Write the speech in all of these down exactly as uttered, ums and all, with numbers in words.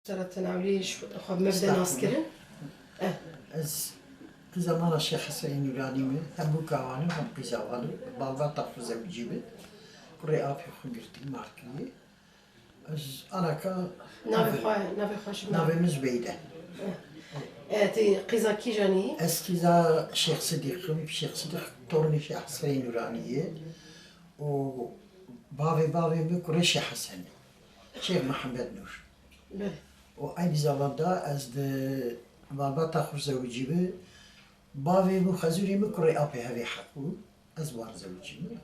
Sera tenawlî ji xwe bi me bide naskirin. Eh. Ez qîza mala Şêx Hesenê Nûranî me, hem bûka wan im, hem qîza wan im. Malbata xwe zewicî me. Kurê apê xwe girtî, mar kiriye. Ez alaka Navê xwe, navê xwe ji me. Navê min Zubeyde. Eh, tu qîza kîjan î? Ez qîza Şêx Sidîq im. Şêx Sidîq tornê Şêx Hesenê Nûranî ye. Û bavê bavê min kurê Şêx Hesenê. Şêx Mihemed Nûr. Belê. Û eynî zamanda ez di malbata xwe zewicî me. Bavê min, xezûrê min kurê apê hevê heq bû. Ez wan zewicî me.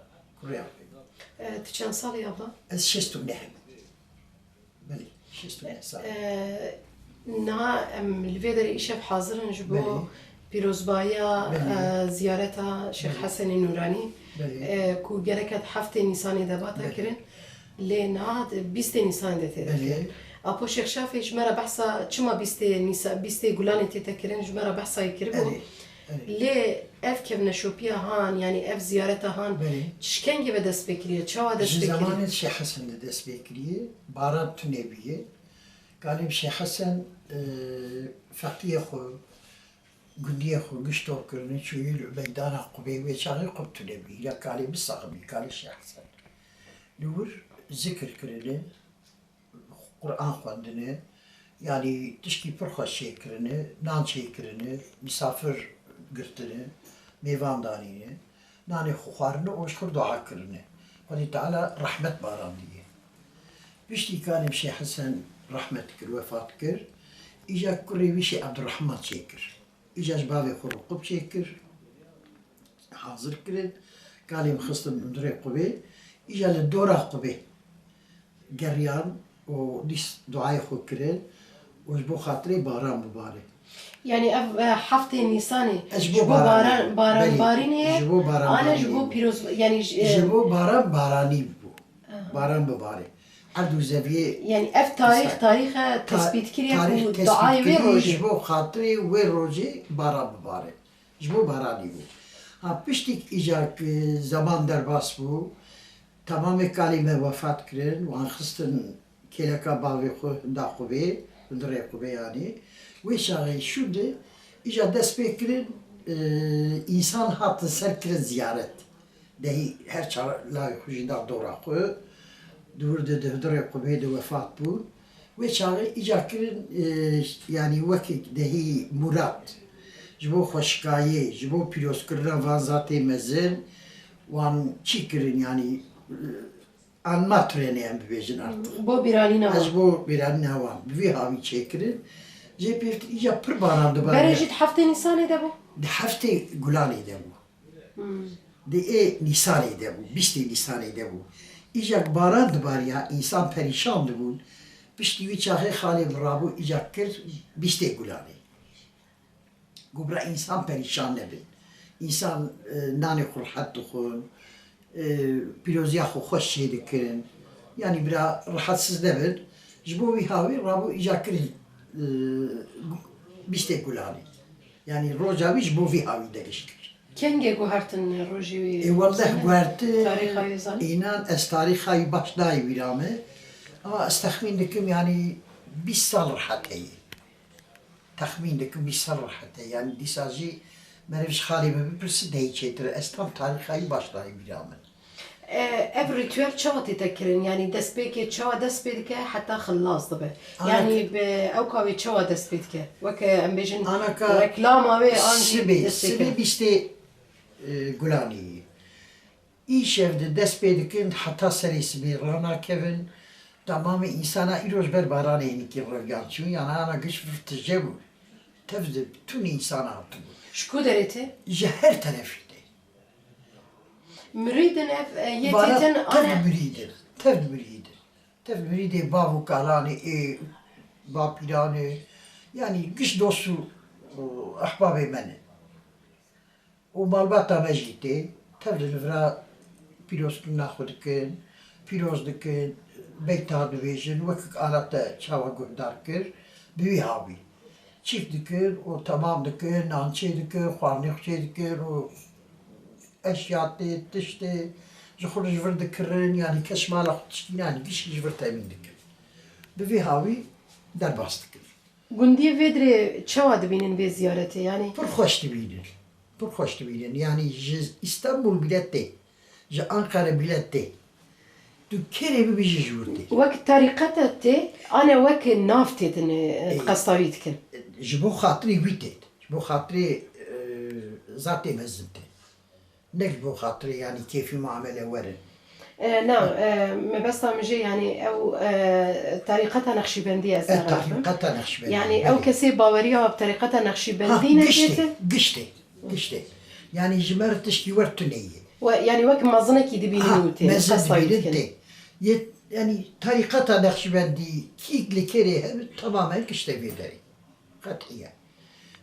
Kurê apê min. Eh, tu çend salî abla? Ez şêst û neh im. Belê, şêst û neh sal. Eh, niha em li vê derê îşev hazir in ji bo Belê. pîrozbahiya Belê. eh, ziyareta Şêx Hesenê Nûranî Belê. eh, ku gerek hat heftê Nîsanê de bata Belê. kirin. Lê niha di bîstê Nîsanê de tê de Belê. kirin. Apo Şêx Şafê ji me re behsa çima bîstê Nîsa, bîstê Gulanê tê te kirin, ji me re behsa yê kiribû. Erê, erê. Lê ev kevneşopiya han, yanî ev ziyareta han, Belê. ji kengê ve dest pê kiriye, çawa dest Ji pê kiriye? zemanê Şêx Hesen de dest pê kiriye. Baran tune bûye. Kalê Şêx Hesen, e, feqiyê xwe, gundiyê xwe giş top kirine, çûye li meydana Qubê, wê çaxê Qub tune bûye. Ya kalê min sax bî, kalê Şêx Hesen. Li wir zikir kirine, Quran xwendine, yanî tişkî pir xweş çêkirine, nan çêkirine, misafir girtine, mêvan danîne, nanê xwe xwarine û ji xwe dua kirine. Xwedê Teala rehmet barandiye. Piştî kalê Şêx Hesen rehmet kir, wefat kir, îca kurê wî Şêx Ebdurrehman çêkir. Îca ji bavê xwe re Qub çêkir, hazir kirin. Kalê min xistin hundirê Qubê. Îca li dora Qubê geriyan û dîs duayê xwe kirin û ji bo xatirê baran bibare. Yanî ev e, heftê Nîsanê Ez ji ji bo bo baran- baran, baran belê, barînê ye, ji bo baran ane ji bo barînê. pîroz, yanî ji, e, Ji bo baran baranî bû. Baran bibare. Erd û zeviyê yanî ev tarîx, Sta- tarîxe Ta- tespît kiriye tarîx ku tespît duayê wê kiriye rojê. Ji bo xatirê wê rojê baran bibare. Ji bo baranî bû. Ha piştî îca ki zeman derbas bû, temamê kalê me wefat kirin, wan xistin kêleka bavê xwe hinda Qubê, hundirê Qubê yanî. Wê çaxê şûnde îca dest pê kirin, e, însan hatin ser kirin ziyaret. Dehî her çar layê xwe jî da dora xwe. Di wir de di hundirê Qubê de wefat bûn. Wê çaxê îca kirin, e, yanî wekî dehî mûrat. Ji bo xweşikayê, ji bo pîrozkirina van zatê mezin, wan çî kirin, yanî, e, anma trênê em bibêjin artık. Bo bîranîna Ez wan. ji bo bîranîna wan. Bi vî hawî çêkirin. Jê pêvtir îca pir baran dibare. Berê jî di heftê Nîsanê de bû? Di heftê Gulanê de bû. Di ê Nîsanê de bû, bîstê Nîsanê de bû. Îca baran dibariya, însan perîşan dibûn. Piştî wî çaxê xalê min rabû îca kir bîstê Gulanê. Got bira însan perîşan nebin. Însan, e, nanê xwe rehet dixwin, e, pîroziya xwe xweş çêdikin. Yanî bira rehetsiz nebin. Ji bo wî hawî rabû îca kirin, e, bîstê Gulanê. Yanî roja wî ji bo vî hawî de gişt kir. Kengê guhertin rojê wî? Ê welleh guhertin, tarîxa wî zanî? Înan ez tarîxa wî baş nayê wîra me. Ama ez texmîn dikim, yanî bîst sal rehet heye. Texmîn dikim bîst sal rehet heye. Yanî dîsa jî meriv ji xalê min bipirse dehî çêtir e. Ez tam tarîxa wî baş nayê wîra me. E, ev rîtuel çawa tête kirin? Yanî destpêkê çawa dest pê dike heta xilas dibe? Ana- Yanî bi ewka wê çawa dest pê dike? Weke em bêjin Ana ka reklama wê an jî sibê, dest pê sibê kirin? bîstê, e, Gulanî. Îşev de dest pê dikin heta serê sibê ranakevin. Tamamê însana îro ji ber baranê hinikî reviyan çûn. Yana ana giş vir tije bû. Tev de tûnî însana hatibû. Ji ku derê tê? Ji her terefî tê. Mirîdin ev, e, yê Vana têtin tev ane. Mirîdin. Tev mirîdin. Tev mirîdê bav û kalanê ê bapîranê. Yanî giş dost û, û ehbabê me ne. Û malbata me jî tê. Tev li vira pîrozkirina xwe dikin. Pîroz dikin. Beyta dibêjin. Wekik ana te çawa guhdar kir. Bi wî hawî. Çîk dikir û temam dikir, nan çê dikir, xwarinê xwe çê dikir û eşya tê, tiştê ji xwe re ji vir dikirin, yanî kes mala xwe tiştî, yanî giştî ji vir temîn dikir. Bi vî hawî derbas dikin. Gundiyê vê dirê çawa dibînin vê ziyaretê? Yanî Pir xweş dibînin. Pir xweş dibînin. Yanî ji Îstanbul bîle tê. Ji Anqere bîle tê. Tu kêrê bibî jî ji wir tê. Wek terîqete tê, ane wek nav têtin, e, qesta wî dikin. Ji bo xatirê wî têt. Ji bo xatirê, e, zatê mezin tê. Ne ji bo xatirê, yanî kêfî muamele werin. E, na, e, mebesta min jê, yanî ew, e, terîqeta Nexşîbendî ez E, zerardim. Terîqeta Nexşîbendî, Yanî ew belê. Kesê baweriya bi terîqeta Ha, Nexşîbendî giştê, nekete. Giştê, giştê. Yanî ji me re tişkî wer tune ye. We, yanî wek mezinekî dibînin Ha, û tê, mezin qesta wî dibînin dikin. Tê. Yê, yanî terîqeta Nexşîbendî kîk li kêrê hebe temamen giştê vê derê. Qet'iyen.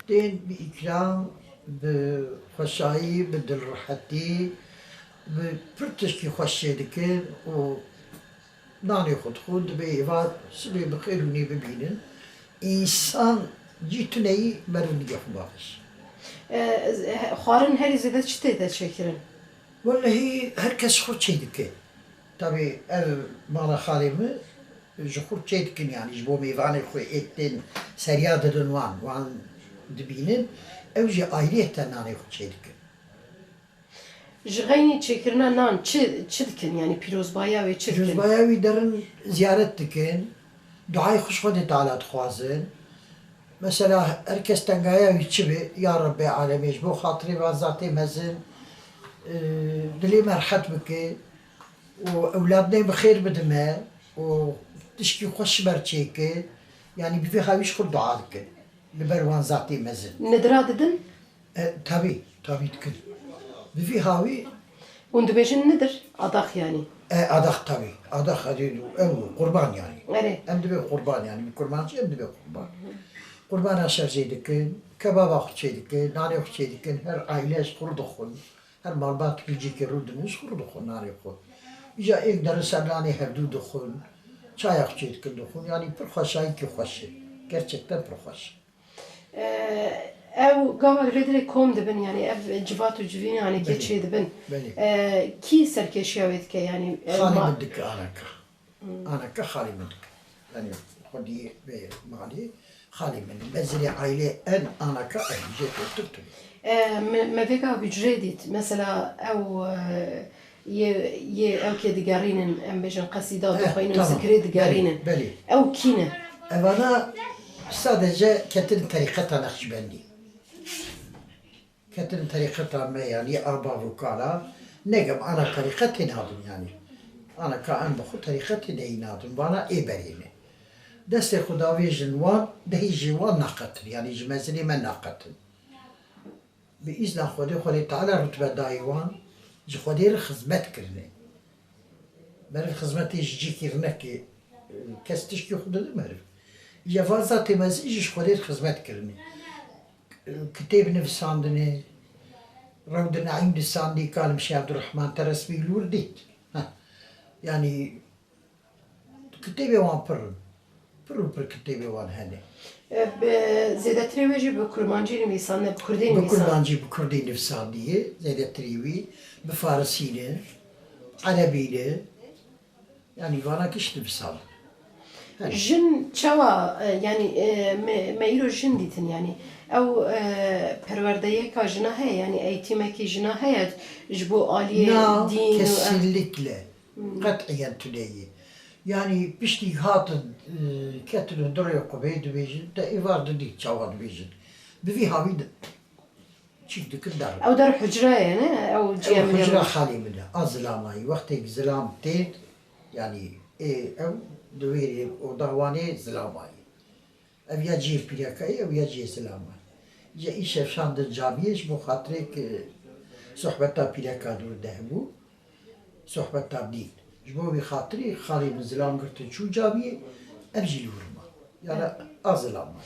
Tên bi îkram, bi xweşayî, bi dilrihetî, bi pir tişkî xweş çêdikin û nanê xwe dixwin, dibê êvar sibê bi xêr hûnê bibînin. Însan cî tuneyî meriv nige xwe bavêj. E, Xwarin herî zêde çi tê de çêkirin? Welehî her kes xwe çêdike. Tabî ev mala xalê min ji xurt çêdikin, yanî ji bo mêvanê xwe ê tên seriya didin wan, wan dibînin, ew jî ayriyeten nanê xwe çêdikin. Ji xeynî çêkirina nan çi, çi dikin? Yanî pîrozbaya wê çi dikin? Pîrozbaya wî derin ziyaret dikin, duayê xwe ji Xwedê Teala dixwazin. Mesela her kes tengaya wî çi be, ya Rebbê Alemê, ji bo xatirê van zatê mezin, e, dilê me rehet bike û ewladinê bi xêr bide me û tişkî xweş ji me re çêke. Yanî bi vî hawî ji xwe dua dikin li ber wan zatê mezin. Nidira didin? E, tabî, tabî dikin. Bi vî hawî Hûn dibêjin nidir, adax yanî? E, adax tabî. Adax, erê, ew qurban yanî. Erê. Em dibê qurban yanî. Bi kurmancî em dibê qurban. Qurbana şer jê dikin, kebaba xwe çê dikin, nanê xwe çê dikin, her aîle ji xwe dixwin. Her malbat hilcîkê rû dinin ji xwe dixwin nanê xwe. Îca êk derin ser nanê hevdû dixwin. Çaya xwe çê dikin dixwin. Yanî pir xweşayîkî xweş e. Gerçekten pir xweş e. Ew gava li vê dirê kom dibin, yanî ev civat û civînanekê çê dibin. Belê. Kî serkêşiya wê dike, yanî? Xalê min dike aneka. Aneka xalê min dike. Yanî xwedî vê malê xalê min. Mezirê aîlê en aneka ev jê pirtir tune. Me, me vêga hucrê dît. Mesela ew, e, Yê, yê ew kê digerînin, em bêjin qesîda dixwînin, tamam. Zikirê digerînin. Belê, belê. Ew kî ne? Evana sadece ketin terîqeta Nexşibendî. Ketin terîqeta me, yanî a bav û kala, negem ana terîqetê nadin yanî. Ana ka em bi xwe terîqetê deyî nadin. Vana ê berê ne. Destê xwe davêjin wan, dehî jî wan naqetin. Yanî ji mezinê me naqetin. Bi îzna Xwedê, Xwedê Teala rutbe dayê wan, ji Xwedê re xizmet kirine. Meriv xizmetê ji cîkî re neke, kes tişkî xwe dide meriv. Îja van zatê mezin jî ji Xwedê re xizmet kirine. Kitêb nivisandine, Rewd-i Neîm nivîsandî, Kalim Şêx Ebdurrehman, te resmî li wir dît. Heh. Yanî, Kitêbê wan pir in. Pir û pir kitêbê wan hene. Bi zêdetirê wê jî bi kurmancî nivîsandine, bi kurdî nivîsandine. Bi kurmancî, bi kurdî nivîsandiyê, zêdetirî wî, bi farisî ne, erebî ne, yanî vana giş nivîsandin. Jin çawa, e, yanî, e, me, me îro jin dîtin, yanî ew, e, perwerdeyeka jina heye, yanî eğitimekî jina heye ji bo aliyê dîn û... Na, kesinlikle. Qet'iyen tune ye. Yanî piştî hatin, e, ketin hundirê qubê dibêjin, te êvar didît çawa dibêjin. Bi vî havî di-, çîk dikin der. Ew der hucre ye, ne? Ew cihê min e. Hucra xalî min e. A zilamayî. Wextêk zilam têt, yanî ê ew di wê oda wan ê zilamayî. Ev ya cihê pîreka ye, ew ya cihê zilama ye. Îca îşev şandin camiyê ji bo xatirê ku sohbeta pîreka li wir de hebû, sohbeta dîn. Ji bo vî xatirî xalê min zilam girtin çû camiyê, ev jî li wir ma. Yana a zilam ma.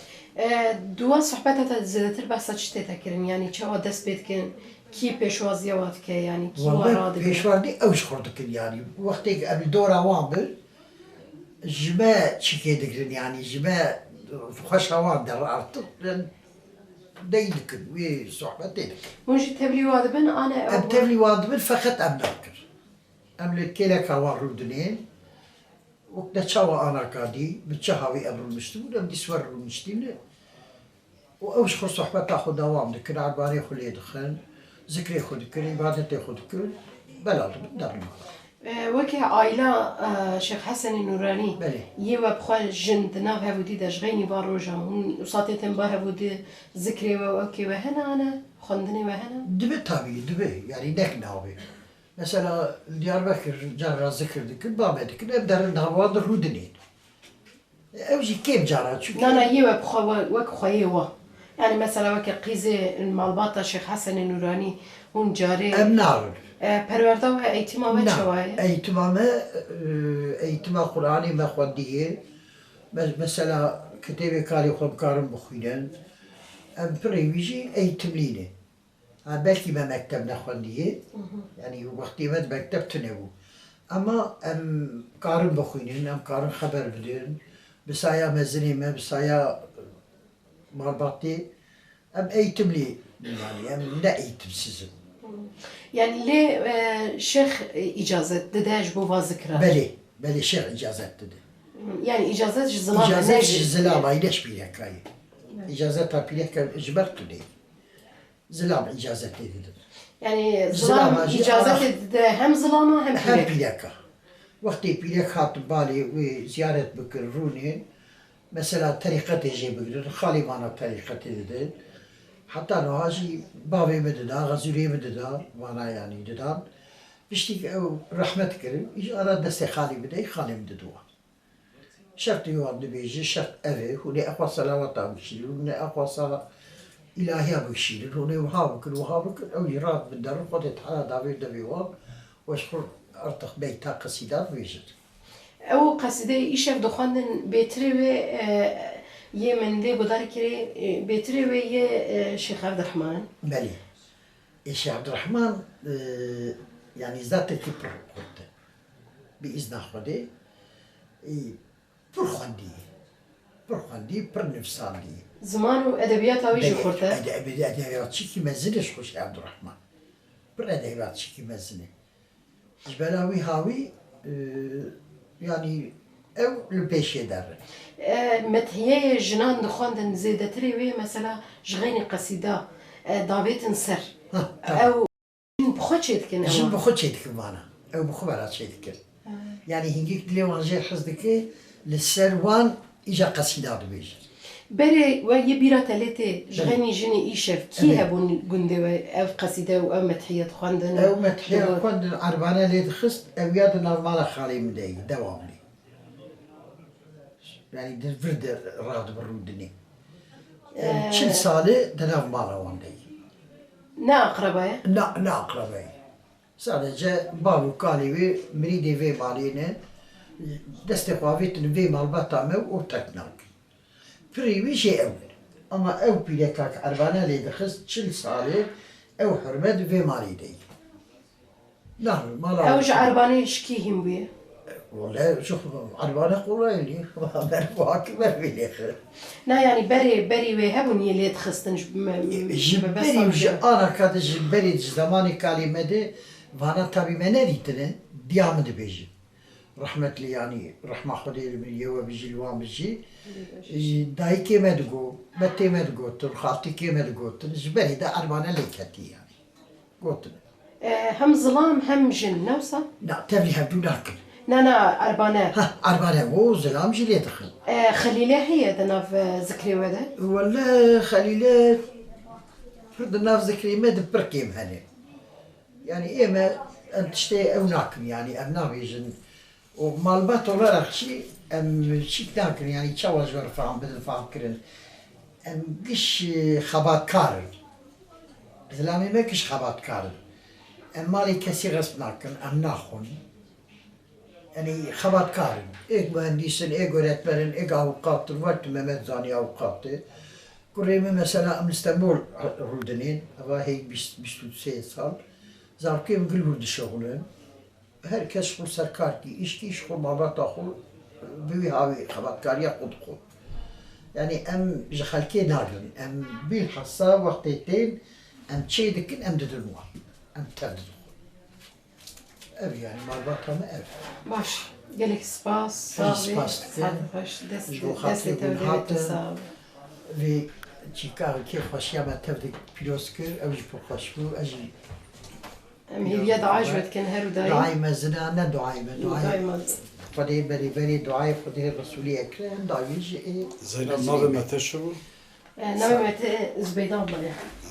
E, di wan sohbeta te de zêdetir behsa çi tê te kirin? Yanî çawa dest pê dikin? Kî pêşwaziya wan dike? Yanî kî wan radibîne? Pêşwazî ew ji xwe dikin yanî. Wextê ku em li dora wan bin, ji me çîkê digirin, yanî ji me xweşa wan der artık deyî dikin, wê sohbetê dikin. Hûn jî tevlî wa dibin, ane ew... Em tevlî wan dibin, feqet em nakin. Em li kêleka wan rûdinên, Wek de çawa anaka dî, bi çi hawî em rûniştibûn, em dî swer rûniştîne. Û ew ji xwe sohbeta xwe dewam dikin, erbanê xwe lê dixin, zikrê xwe dikin, îbadetê xwe dikin, bela dibin, derin mala. E, weke aîla, e, Şêx Hesenê Nûranî, Belê. Yê we bi xwe jin di nav hevûdî de ji xeynî va rojan hûn wisa têtin ba hevûdî, zikrê we û ewkê we hene, ane xwendinê we hene? Dibe tabî, dibe. Yanî nek nabê. Mesela li Diyarbekir cara zikir dikin, ba me dikin, em derin nav wan de rûdinên. Ew jî kêm cara, çunke Na, na, yê we bi xwe we-, wek xweyê we. Yani mesela weke qîzê malbata Şêx Hesenê Nûranî hûn carê, Em narin. E, perwerda we, eğitima we Na, çawa ye? Eğitima me, e, eğitima Qur'anê me xwendiye. Me-, mesela kitêbê kalê xwe em karin bixwînin. Em pirê wî jî eğitimlî ne. Ha, belkî me mekteb nexwendiye. Hı hı. Yanî wextê me di mekteb tune bû. Ema em karin bixwînin, em karin xeber bidin. Bi saya mezinê me, bi saya malbatê, em eğitimlî, yanî em ne eğitimsiz in. Yani lê, e, şêx, e, îcazet dide ji bo va zikra? Belê, belê şêx îcazet dide. Yani îcazet ji zilamê, ne ji... Îcazet ji zilamê, ne ji pîrekayê. Evet. Îcazeta pîreka ji ber tu dê. Zilam îcazetê didin. Yani zilam... Zilama jî îcazetê dide hem zilama hem pîrek. Hem pîreka. Wextê pîrek hatin balê wê ziyaret bikin, rûnên, mesela terîqetê jê bigirin, xalê vana terîqetê didin. Heta niha jî bavê min dida, xezûrê min dida, vana yanî didan. Piştî ku ew rehmet kirin, îş ara destê xalê bideyî, xalê min didiwa. Şertê wan dibêje, şert ev e, hûn ê exwa selawata bişînin, hûn ê exwa sa îlahiya bişînin, hûn ê wiha bikin, wiha bikin, ew jî radibin derin, Xwedê Teala davê devê wan, û ji xwe artıq beyta qesîda dibêjin. Ew qesîdeyê îşev dixwendin, bêtirê wê, e, yê min lê guhdar kirê, e, bêtirê wê yê, e, Şêx Evdirehman in? Belê. Ê Şêx Evdirehman, e, yanî zatekî pir xurt e. Bi îzna Xwedê, e, pir xwendî, pir xwendî, pir nivîsandî. Ziman û edebiyata wî jî xurt e. Ede-, ede-, edebiyatçîkî mezin e ji xwe Şêx Evdirehman. Pir edebiyatçîkî mezin e. Ji bela wî hawî, e, yanî ew li pêşê der in. E, medhiyeyê jinan dixwendin, zêdetirê wê mesela ji xeynî qesîda, e, davêtin ser. Ha, tamam. Ew Jin bi xwe çêdikin ewan. Jin bi xwe çêdikin vana. Ew bi xwe bera çêdikin. Ha. Yanî hingî dilê wan jê hez dike, li ser wan îja qesîda dibêjin. Berê we yê bîra te lê tê, ji Belê. Xeynî jinê îşev kî Belê. Hebûn gundê we ev qesîde û ev medhiye dixwendin û Ew medhiye dixwendin, erbane lê dixist, ew ya di nav mala xalê min de yî, dewamlî. Yanî di vir de radibin rûdinê. Yanî Ee. Çil salê di nav mala wan de ye. Ne aqreba ye? Na, ne aqreba ye. Sadece bav û kalê wê mirîdê vê malê ne. Destê xwe avêtin vê malbata me û terk nakin. Pirê wî jê ew in. Ama ew pîreka ku erbane lê dixist çil salê ew hurmet vê malê de ye. Na, mala Ew ji erbanê ji kî hîn bûye? Wele ji xwe erbane qolayê lê. Ber bu hakim ber vê lê xir. Na, yanî berê, berî wê hebûn yê lê dixistin ji me-, Ji ji berî, mebesta ji bide. Ana ka de ji berî ji zemanê kalê me de vana tabî me nedîtine, diya min dibêje. Rehmetlî yanî, rehma Xwedê li min yê we bijî, li wan bijî. Dayikê me digo, betê me digotin, xaltikê me digotin, ji berê de erbane lê ketî yanî. Gotin. E, hem zilam hem jin, ne wisa? Na, tevlî hevdû nakin. Na, na, erbane. Ha, erbane, o zilam jî lê dixin. E, Xelîle heye di nav, e, zikrê we de? Wele Xelîle pir di nav zikrê me de pir kêm hene. Yanî ê me em tiştê ew nakin, yanî em nabêjin. Û malbat olarak jî em çîk nakin, yanî çawa ji we re fam bidin, fam kirin. Em giş, e, xebatkar in. Zilamê me giş xebatkar in. Em malê kesî xesp nakin, em naxwin. Yanî xebatkar in. Êk muhendîs in, êk öğretmen in, êk avukat in, wek tu Mehmet Zanî avukat e. Kurê min mesela em li Stenbol rûdinên, eva hêk bîst, bîst û sê sal. Zarokê min gil wir dişuxulin. Her kes xwe serkar kî, îş kî, ji xwe malbata xwe bi wî hawî xebatkariya xwe dixwe. Yanî em ji xelkê nagrin, em bilhassa wextê tên, em çê dikin, em didin wan. Em tev didixwin. Ev yanî malbata me ev. Baş. Gelek spas. Ez jî spas dikim. Saet xweş. Dest, Ji bo destê xatirê te hûn û devê te hatin. sax. Vê çîka kêfxweşiya me tev de pîroz kir. Ew jî pir xweş bû. Ez jî Em hêviya dua ji we dikin her û daim. Duayê mezin e, ne duayê me, duayê Daima. Xwedê berê berê duayê Xwedê Resûlê Ekrem, dawî jî ê Zeynep, navê me te çi bû? E, navê me te Zubeyda abla ye.